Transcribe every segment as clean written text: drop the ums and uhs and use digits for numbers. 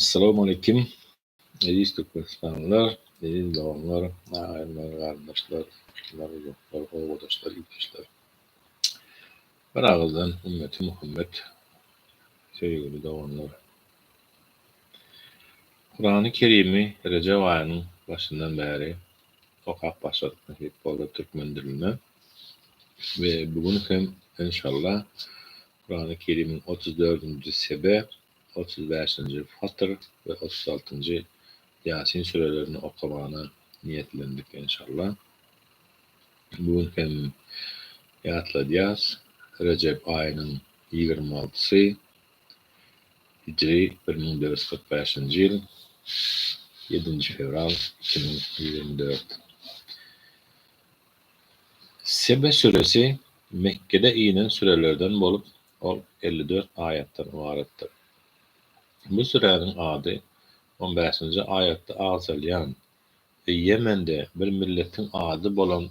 Essalamualeýkim eziz Türkmenistanlylar, eziz doganlar, agaýynlar, garyndaşlar, ýakynlar, uzaklar, obadaşlar, ildeşler. Bir agyzdan ümmeti Muhammet söýgüli doganlar. Kurany Kerimi Rejep aýynyň başyndan bäri okap başladyk nesip bolsa türkmen dilinde we bu gün hem enşalla Kurany Kerimiň 34-nji Sebe 35-nji Fatyr we 36-njy Ýasin sürelerini okamana niýetlendik enşalla. Bu gün hem ýatladýas, Rejep aýynyň 26-sy, hijri 1445-nji ýyl, ýedinji fewral 2024. Sebe süresi Mekgede inen sürelerden bolup, ol 54 aýatdan ybaratdyr. Bu süräniň ady on bäşinji aýatda agzalýan we Ýemende bir milletiň ady bolan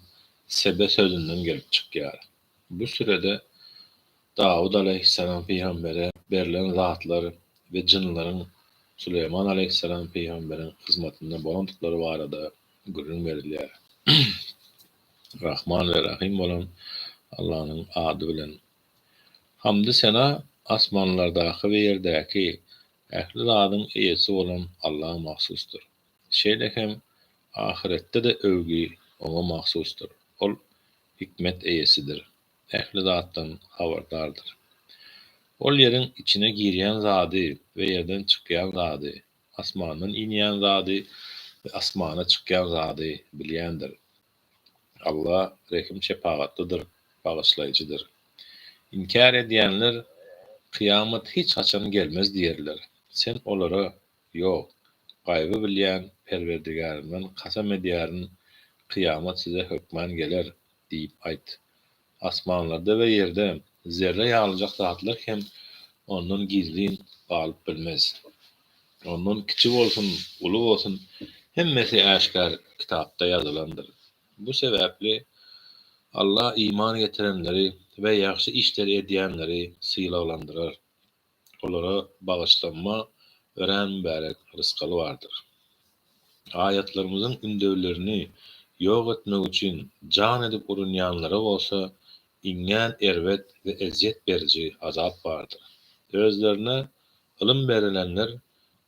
Sebe sözünden gelip çykýar. Bu sürede Dawut alaýhyssalam pygambere berlen zatlar we jynlaryň Süleýman alaýhyssalam pygamberiň hyzmatynda bolandyklary barada gürrüň berilýär. Rahman we Rahym bolan Allanyň ady bilen. Hamdy-sena asmanlardaky we ýerdäki ähli zadyň eýesi bolan Alla mahsusdyr. Şeýle hem ahyretde-de öwgi Oňa mahsusdyr. Ol hikmet eýesidir, ähli zatdan habardardyr. Ol ýeriň içine girýän zady we ýerden çykýan zady, asmandan inýän zady we asmana çykýan zady bilýändir. Alla rehim-şepagatlydyr, bagyşlaýjydyr. Inkär edýänler, Kyýamat hiç haçan gelmez diýerler. Sen olara, Ýok, gaýby bilýän Perwerdigärimden kasam edýärin, kyýamat size hökman geler diýip aýt. Asmanlarda we ýerde zerre ýalyjak zatlar hem Ondan gizlin galyp bilmez. Ondan kiçi bolsun, uly bolsun, hemmesi äşgär kitapda ýazylandyr. Bu sebäpli Alla iman getirenleri we ýagşy işleri edýänleri sylaglandyrar. Olara bagyşlanma örän mübärek rysgal bardyr. Aýatlarymyzyň ündewlerini ýok etmek üçin jan edip urunýanlara bolsa iňňän erbet we ezýet beriji azap bardyr. Özlerine ylym berilenler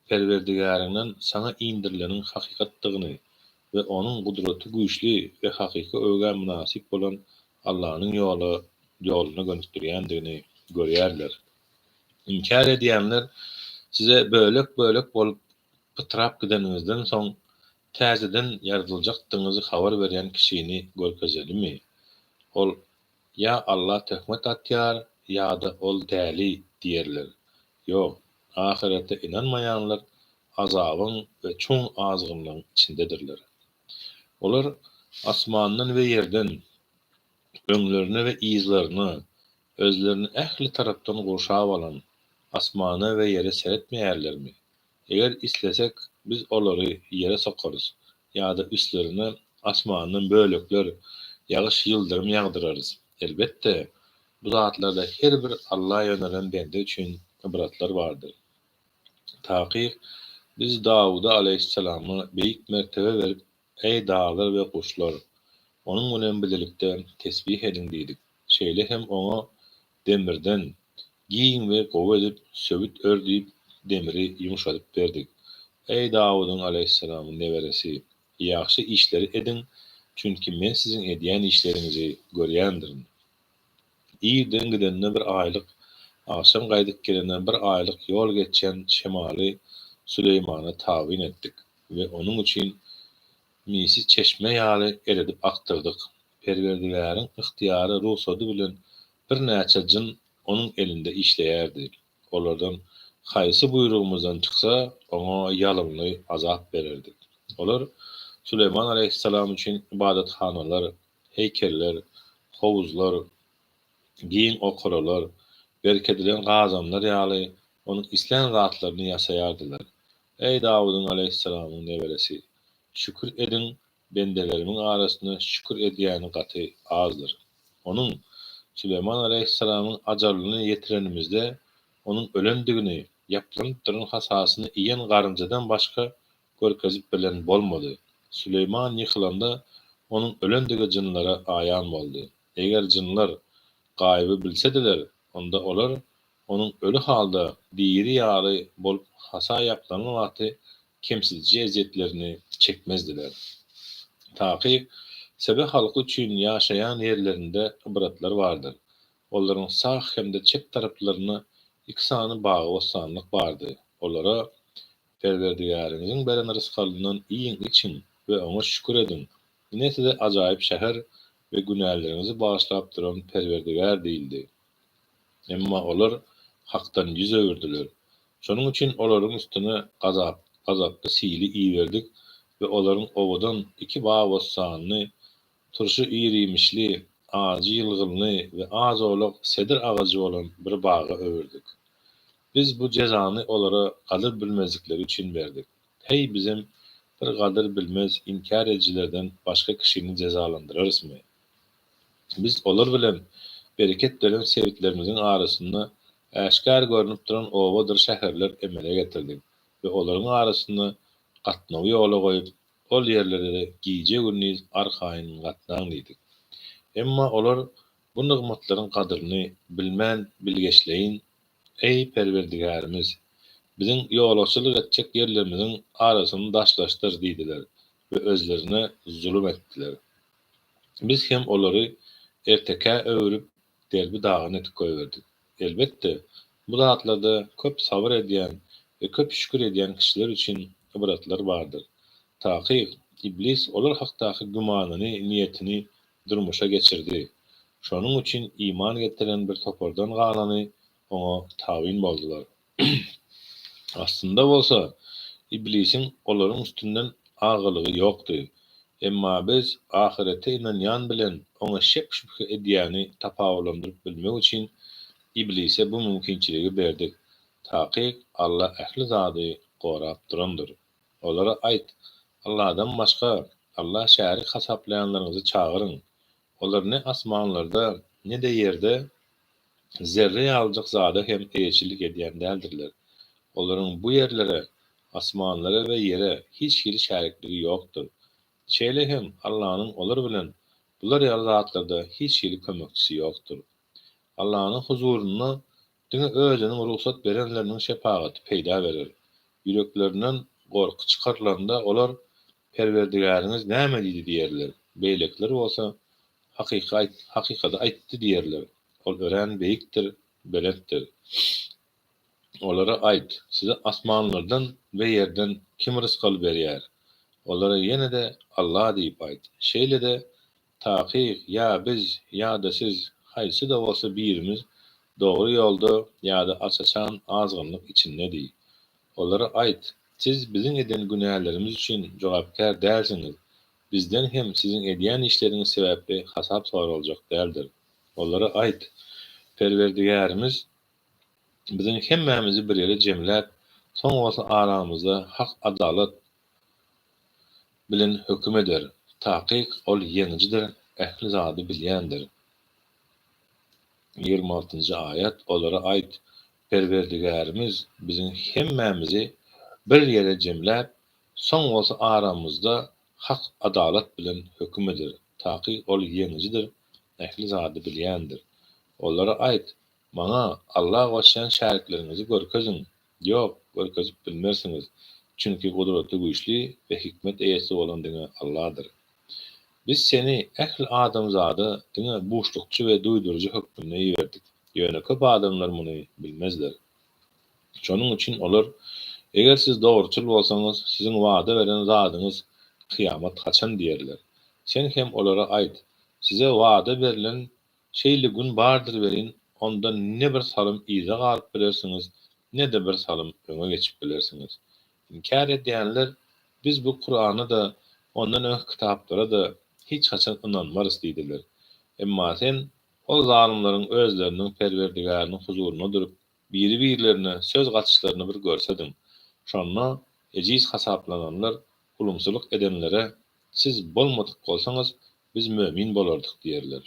Perwerdigäriňden saňa indirileniň hakykatdygyny we Onuň gudraty güýçli we hakyky öwgä mynasyp bolan Allanyň ýola ýoluna gönükdirýändigini görýärler. Inkär edýänler size bölek-bölek bolup pytrap gideniňizden soň täzeden ýaradyljakdygyňyzy habar berýän kişini görkezelimi? Ol, Ýa Alla töhmet atýar, ýa-da ol däli diýerler. Ýok, ahyrete ynanmaýanlar azabyň we çuň azgynlygyň içindedirler. Olar asmandan we ýerden, öňlerine we yzlaryna, özlerini ähli tarapdan gurşap alan asmana we ýere seretmeýärlermi? Eger islesek, biz olary ýere sokarys ýa-da üstlerine asmandan bölekler, ýagyş, ýyldyrym ýagdyrarys. Elbetde, bu zatlarda her bir Alla ýönelen bende üçin ybratlar bardyr. Takyk, Biz Dawuda alaýhyssalama beýik mertebe berip, Eý, daglar we guşlar! Onuň bilen bilelikde tesbih ediň diýdik. Şeýle hem oňa demirden giň we gowy edip söwüt ör diýip, demiri ýumşadyp berdik. Eý, Dawudyň alaýhyssalamyň neberesi! Ýagşy işleri ediň, çünki men siziň edýän işleriňizi görýändirin. Irden gidende bir aýlyk, agşam gaýdyp gelende bir aýlyk ýol geçýän şemaly Süleýmana tabyn etdik we onuň üçin misi çeşme ýaly eredip akdyrdyk. Perwerdigäriň ygtyýary, rugsady bilen birnäçe jyn onuň elinde işleýärdi. Olardan haýsy buýrugymyzdan çyksa, oňa ýalynly azap bererdik. Olar Süleýman alaýhyssalam üçin ybadathanalar, heýkeller, howuzlar, giň okaralar, berkedilen gazanlar ýaly onuň islän zatlaryny ýasaýardylar. Eý, Dawudyň alaýhyssalamyň neberesi! Şükür ediň, bendelerimiň arasynda şükür edýäni gaty azdyr. Onuň, Süleýman alaýhyssalamyň ajalyny ýetirenimizde, onuň ölendigini. Ýaplanyp duran hasasyny iýen garynjadan başga görkezip bilen bolmady. Süleýman ýykylanda onuň ölendigi jynlara aýan boldy. Eger jynlar gaýyby bilsediler, onda olar onuň öli halda diri ýaly bolup hasa ýaplanan wagty kemsidiji ezýetlerini çekmezdiler. Takyk, Sebe halky üçin ýaşaýan ýerlerinde ybratlar bardyr. Olaryň sag hem-de çep taraplarynda iki sany bagy-bossanlyk bardy. Olara, Perwerdigäriňiziň beren rysgalyndan iýiň-içiň we Oňa şükür ediň. Ine size ajaýyp şäher we günäleriňizi bagyşlap duran Perwerdigär diýildi. Emma olar Hakdan ýüz öwürdiler. Şonuň üçin olaryň üstüne gazap, gazaply sili iberdik we olaryň owadan iki bagy-bossanyny Turşy ir-iýmişli, ajy ýylgynly we az-owlak sedir agajy bolan bir baga öwürdik. Biz bu jezany olara gadyr bilmezlikleri üçin berdik. Heý, bizem bir gadyr bilmez inkär edijilerden başga kişini jezalandyrarysmy? Biz olar bilen bereket beren sebitlerimiziň arasynda äşgär görnüp duran obadyr şäherler emele getirdik we olaryň arasynda gatnawy ýola goýup, Ol ýerlere-de gije-gündiz arkaýyn gatnaň diýdik. Emma olar bu nygmatlaryň gadyryny bilmän bilgeşleýin, Eý, Perwerdigärimiz! Biziň ýolagçylyk etjek ýerlerimiziň arasyny daşlaşdyr diýdiler we özlerine zulum etdiler. Biz hem olary ertekä öwrüp, derbi-dagyn edip goýberdik. Elbetde, bu zatlarda köp sabyr edýän we köp şükür edýän kişiler üçin ybratlar bardyr. Takyk, Iblis olar hakdaky gümanyny, niýetini durmuşa geçirdi. Şonuň üçin iman getiren bir topardan galany oňa tabyn boldular. Aslynda bolsa, Iblisiň olaryň üstünden agalygy ýokdy. Emma biz ahyrete ynanýan bilen oňa şek-şübhe edýäni tapawutlandyryp bilmek üçin Iblise bu mümkinçiligi berdik. Takyk, Alla ähli zady gorap durandyr. Olara aýt, Alladan başga Alla şärik hasaplaýanlaryňyzy çagyryň. Olar ne asmanlarda, ne-de ýerde zerre ýalyjyk zada hem eýeçilik edýän däldirler. Olaryň bu ýerlere, asmanlara we ýere hiç hili şärikligi ýokdur. Şeýle hem Allanyň olar bilen bular ýaly zatlarda hiç hili kömekçisi ýokdur. Allanyň huzurynda diňe Özüniň rugsat berenleriniň şepagaty peýda berer. Ýüreklerinden gorky çykarylanda olar, Perwerdigäriňiz näme diýdi diýerler. Beýlekiler bolsa, Hakyky hakykady aýtdy diýerler. Ol örän beýikdir, belentdir. Olara aýt, Size asmanlardan we ýerden kim rysgal berýär? Olara ýene-de Alla diýip aýt. Şeýle-de, takyk ýa biz, ýa-da siz, haýsy-da bolsa birimiz dogry ýolda ýa-da aç-açan azgynlyk içinde diý. Olara aýt, Siz biziň eden günälerimiz üçin jogapkär dälsiňiz, Bizden hem siziň edýän işleriňiz sebäpli hasap soraljak däldir. Olara aýt, Perwerdigärimiz biziň hemmämizi bir ýere jemläp, soň bolsa aramyzda hak-adalat bilen höküm eder. Takyk, Ol Ýeňijidir, ähli zady bilýändir. Ýigrimi altynjy aýat Olara aýt, Perwerdigärimiz biziň hemmämizi bir ýere jemläp, Soň bolsa aramyzda hak adalat bilen höküm eder. Takyk Ol Ýeňijidir, ähli zady bilýändir. Olara aýt, Maňa Alla goşýan şärikleriňizi görkeziň. Ýok, görkezip bilmersiňiz. Çünki gudraty güýçli we hikmet eýesi bolan diňe Alladyr. Biz seni ähli adamzada diňe buşlukçy we duýduryjy hökmünde iberdik. Ýöne köp adamlar muny bilmezler. Şonuň üçin olar, Eger siz dogruçyl bolsaňyz, siziň wada beren zadyňyz, kyýamat haçan diýerler. Sen hem olara aýt, Size wada berlen şeýle gün bardyr welin, onda ne bir salym yza galyp bilersiňiz, ne-de bir salym öňe geçip bilersiňiz. Inkär edýänler, Biz bu Kurana-da, ondan öňki kitaplara-da hiç haçan ynanmarys diýdiler. Emma sen ol zalymlaryň özleriniň Perwerdigäriniň huzurynda durup, biri-birlerine söz gatyşlaryny bir görsediň. Şonda ejiz hasaplananlar ulumsylyk edenlere, Siz bolmadyk bolsaňyz, biz mömin bolardyk diýerler.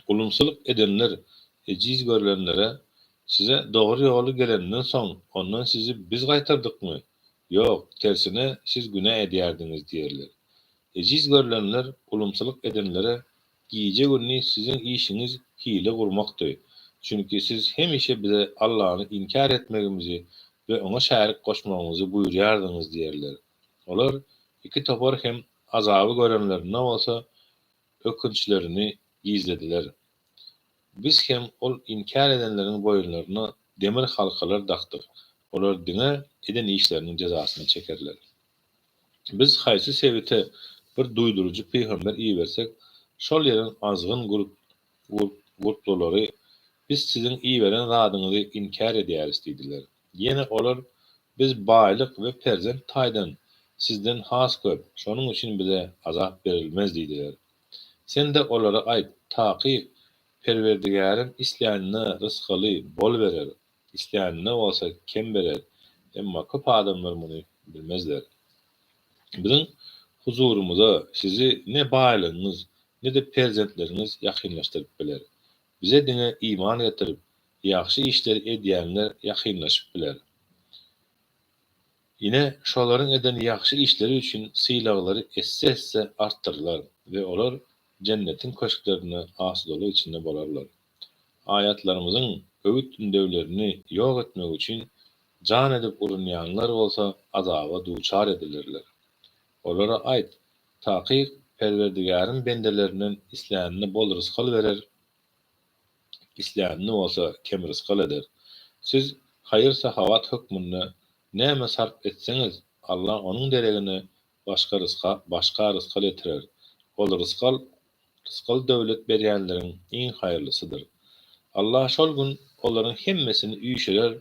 Ulumsylyk edenler ejiz görlenlere, Size dogry ýoly gelenden soň, ondan sizi biz gaýtardykmy? Ýok, tersine, siz günä edýärdiňiz diýerler. Ejiz görlenler ulumsylyk edenlere, Gije-gündiz siziň işiňiz hile gurmakdy. Çünki siz hemişe bize Allany inkär etmegimizi we Oňa şärik goşmagymyzy buýurýardyňyz diýerler. Olar iki topar hem azaby görenlerinde bolsa ökünçlerini gizlediler. Biz hem ol inkär edenleriň boýunlaryna demir halkalar dakdyk. Olar diňe eden işleriniň jezasyny çekerler. Biz haýsy sebite bir duýduryjy pygamber ibersek, şol ýeriň azgyn gurplulary, Biz siziň iberen zadyňyzy inkär edýäris diýdiler. Ýene olar, Biz baýlyk we perzent taýdan sizden has köp, şonuň üçin bize azap berilmez diýdiler. Sen-de olara aýt, Takyk, Perwerdigärim islänine rysgaly bol berer, islänine bolsa kem berer, emma köp adamlar muny bilmezler. Biziň huzurymyza sizi ne baýlygyňyz, ne-de perzentleriňiz ýakynlaşdyryp biler. Bize diňe iman getirip, ýagşy işleri edýänler ýakynlaşyp biler. Ine, şolaryň eden ýagşy işleri üçin sylaglary esse-esse artdyrylar we olar Jennetiň köşklerinde asudalyk içinde bolarlar. Aýatlarymyzyň öwüt-ündewlerini ýok etmek üçin jan edip urunýanlar bolsa azaba duçar edilerler. Olara aýt, Takyk, Perwerdigärim bendelerinden islänine bol rysgal berer, islänini bolsa kem rysgal eder. Siz haýyr-sahawat hökmünde näme sarp etseňiz, Allah onuň deregine başga rysga başga rysgal ýetirer. Ol rysgal rysgal döwlet berýänleriň iň haýyrlysydyr. Allah şol gün olaryň hemmesini üýşürer,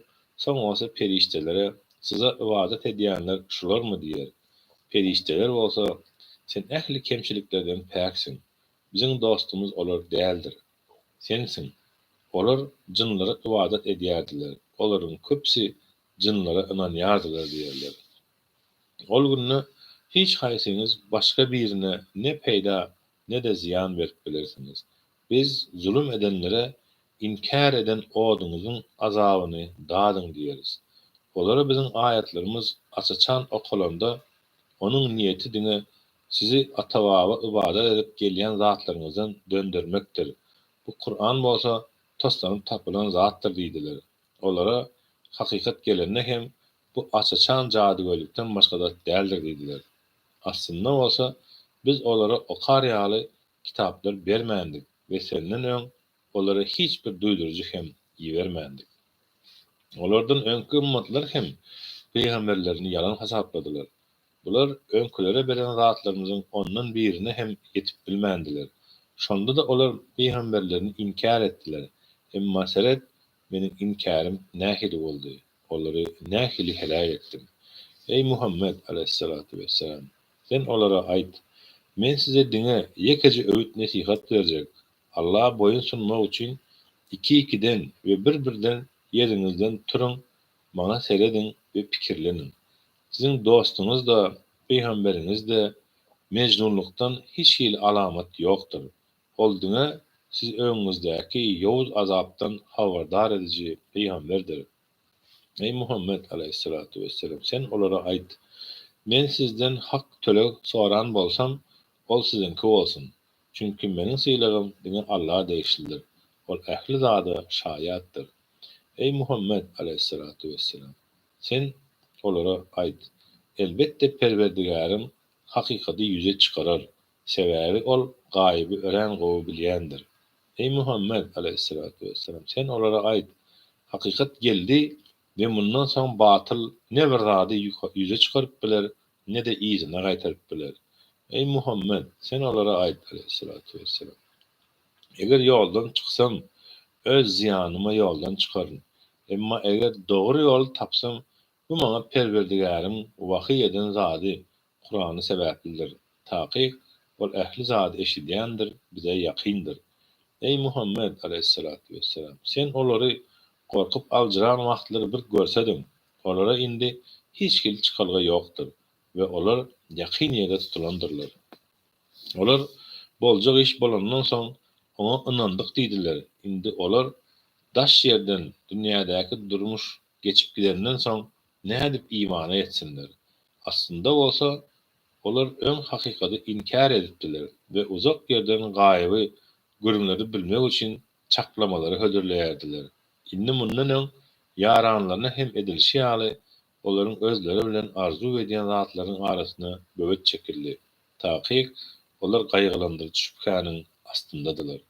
soň bolsa perişdelere, Size ybadat edýänler şularmy diýer. Perişdeler bolsa, Sen ähli kemçiliklerden päksiň. Biziň dostumyz olar däldir. Sensiň. Olar jynlara ybadat edýärdiler. Olaryň köpüsi jynlara ynanýardylar diýerler. Ol günde hiç haýsyňyz başga birine ne peýda, ne-de zyýan berip bilersiňiz. Biz zulum edenlere inkär eden oduňyzyň azabyny dadyň diýeris. Olara biziň aýatlarymyz aç-açan okalanda, onuň niýeti diňe sizi ata-baba ybadat edip gelýän zatlaryňyzdan döndermekdir. Bu Kuran bolsa toslanyp tapylan zatdyr diýdiler. Olara hakykat gelende hem bu aç-açan jadygöýlükden başga zat däldir diýdiler. Aslynda bolsa biz olara okar ýaly kitaplar bermändik we senden öň olara hiç bir duýduryjy hem ibermändik. Olardan öňki ymmatlar hem pygamberlerini ýalan hasapladylar. Bular öňkülere beren zatlarymyzyň ondan birine hem ýetip bilmändiler. Şonda-da olar pygamberlerini inkär etdiler. Emma seret, meniň inkärim nähili boldy, olary nähili heläk etdim. Eý, Muhammet, aleýhissalatu wessalam! Sen olara aýt, Men size diňe ýekeje öwüt-nesihat berjek, Allaha boýun sunmak üçin iki-ikiden we bir-birden ýeriňizden turuň, maňa serediň we pikirleniň. Siziň dostuňyz-da, pygamberiňiz-de mejnunlykdan hiç hili alamat ýokdur. Ol diňe sizi öňüňizdäki ýowuz azapdan habardar ediji pygamberdir. Eý, Muhammet, aleýhissalatu wesselam, sen olara aýt, Men sizden hak töleg soran bolsam, ol siziňki bolsun. Çünki meniň sylagym diňe Allaha degişlidir. Ol ähli zada şaýatdyr. Eý, Muhammet, aleýhissalatu wesselam, sen olara aýt, Elbetde Perwerdigärim hakykaty ýüze çykarar. Sebäbi Ol gaýyby örän gowy bilýändir. Eý, Muhammet, aleýhissalatu wesselam, sen olara aýt, Hakykat geldi we mundan soň batyl ne bir zady ýüze çykaryp biler, ne-de yzyna gaýtaryp biler. Eý, Muhammet, sen olara aýt, aleýhissalatu wesselam, Eger ýoldan çyksam, öz zyýanyma ýoldan çykaryn. Emma eger dogry ýoly tapsam, bu maňa Perwerdigäriň wahyý eden zady, Kurany sebäplidir. Takyk, Ol ähli zady eşidýändir, bize ýakyndyr. Eý, Muhammet, aleýhissalatu wesselam! Sen olary gorkup aljyran wagtlary bir görsediň! Olara indi hiç hili çykalga ýokdur we olar ýakyn ýerde tutulandyrlar. Olar boljak iş bolandan soň, oňa ynandyk diýdiler. Indi olar. daş ýerden dünýädäki durmuş geçip gidenden soň nädip imana ýetsinler? Aslynda bolsa, olar öň hakykady inkär edipdiler we uzak ýerden gaýyby gürrüňleri bilmek üçin çaklamalary hödürleýärdiler. Indi mundan öň ýaranlaryna hem edilişi ýaly, olaryň özleri bilen arzuw edýän zatlarynyň arasyna böwet çekildi. Takyk, olar gaýgylandyryjy şübhäniň astyndadylar.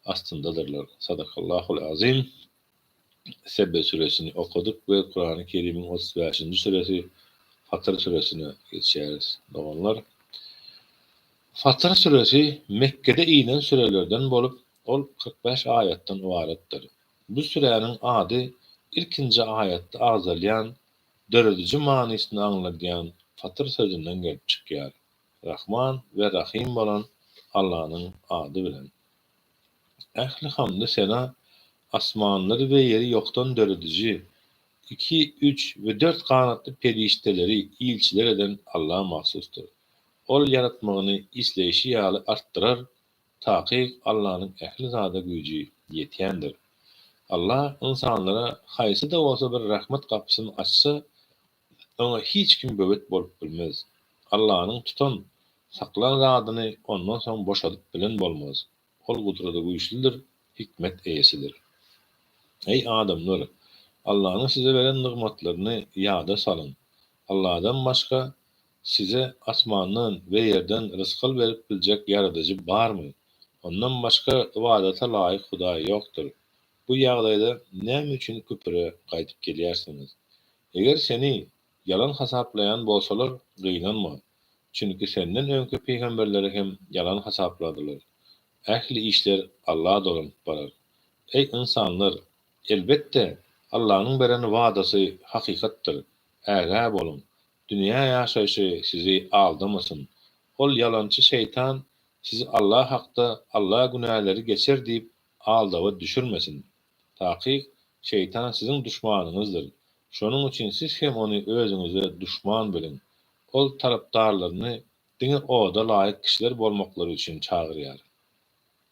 Astyndadyrlar. Sadakallahul azim. Sebe süresini okadyk we Kurany Kerimiň 35-nji süresi Fatyr süresine geçýäris, doganlar. Fatyr süresi Mekgede inen sürelerden bolup, ol 45 aýatdan ybaratdyr. Bu süräniň ady ilkinji aýatda agzalýan dörediji manysyny aňladýan Fatyr sözünden gelip çykýar. Rahman we Rahym bolan Allanyň ady bilen. Ähli hamdy-sena asmanlary we ýeri ýokdan dörediji, iki, üç we dört ganatly perişdeleri ilçiler eden Alla mahsusdyr. Ol ýaratmagyny isleýşi ýaly artdyrar, takyk Allanyň ähli zada güýji ýetýändir. Alla ynsanlara haýsy-da bolsa bir rahmet gapysyny açsa, oňa hiç kim böwet bolup bilmez. Allanyň tutan, saklan zadyny ondan soň boşadyp bilen bolmaz. Ol gudraty güýçlüdir, hikmet eýesidir. Eý, adamlar! Allanyň size beren nygmatlaryny ýada salyň. Alladan başga size asmandan we ýerden rysgal berip biljek ýaradyjy barmy? Ondan başga ybadata laýyk Hudaý ýokdur. Bu ýagdaýda näme üçin küpüre gaýdyp gelýärsiňiz? Eger seni ýalan hasaplaýan bolsalar, gynanma. Çünki senden öňki pygamberleri hem ýalan hasapladylar. Ähli işler Alla dolanyp barar. Eý, ynsanlar! Elbetde, Allanyň beren wadasy hakykatdyr. Ägä boluň! Dünýä ýaşaýşy sizi aldamasyn. Ol ýalançy şeýtan sizi Alla hakda Alla günäleri geçer diýip aldawa düşürmesin. Takyk, şeýtan siziň duşmanyňyzdyr. Şonuň üçin siz hem ony özüňize duşman biliň. Ol tarapdarlaryny diňe oda laýyk kişiler bolmaklary üçin çagyrýar.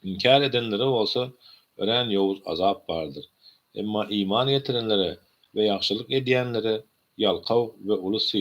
Inkär edenlere bolsa örän ýowuz azap bardyr. Emma iman getirenlere we ýagşylyk edýänlere ýalkaw we uly sylag.